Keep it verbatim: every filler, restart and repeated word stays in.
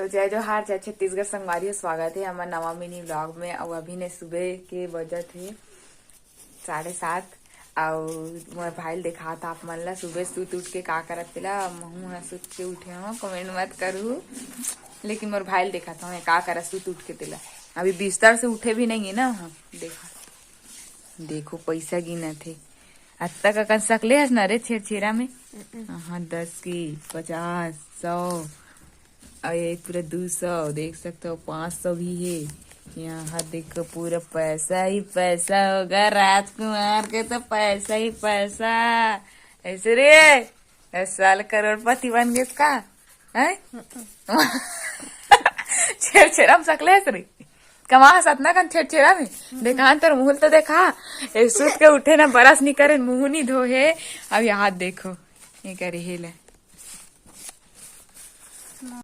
तो जय जोहार, जय छत्तीसगढ़ संगवारी हो, स्वागत हे हमर नवा मिनी व्लॉग में। अउ अभी ने सुबह के बजत हे साढ़े सात, अउ मोर भाई ल देखात आप मन ला सुबह सुत उठ के का करत तेला। महू ह सुत के उठे हो, कमेंट मत करू, लेकिन मोर भाई ल देखात हूँ का करत सुत उठ के तेला। अभी बिस्तर से उठे भी नहीं है ना। हाँ, देखा, देखो पैसा गिनत हे। अत्ता का कन सकले हस ना रे छेरछेरा में? हाँ, दस के, पचास, सौ, अउ ये पूरा दू सौ, देख सकते हो, पाँच सौ भी है। यहाँ देखो, पूरा पैसा ही पैसा होगा राजकुमार के, तो पैसा ही पैसा। ऐसे रे, इस साल करोड़पति बन गए का? हैं? छेरछेरा में सकले हस रे, कमा हस अतना कन छेरछेरा में। देखा तोर मुँह तो देखा, ए सुत के उठे ना, बरस नहीं करे, मुँह नहीं धोहे। अब यहाँ देखो, ये करे हे ले।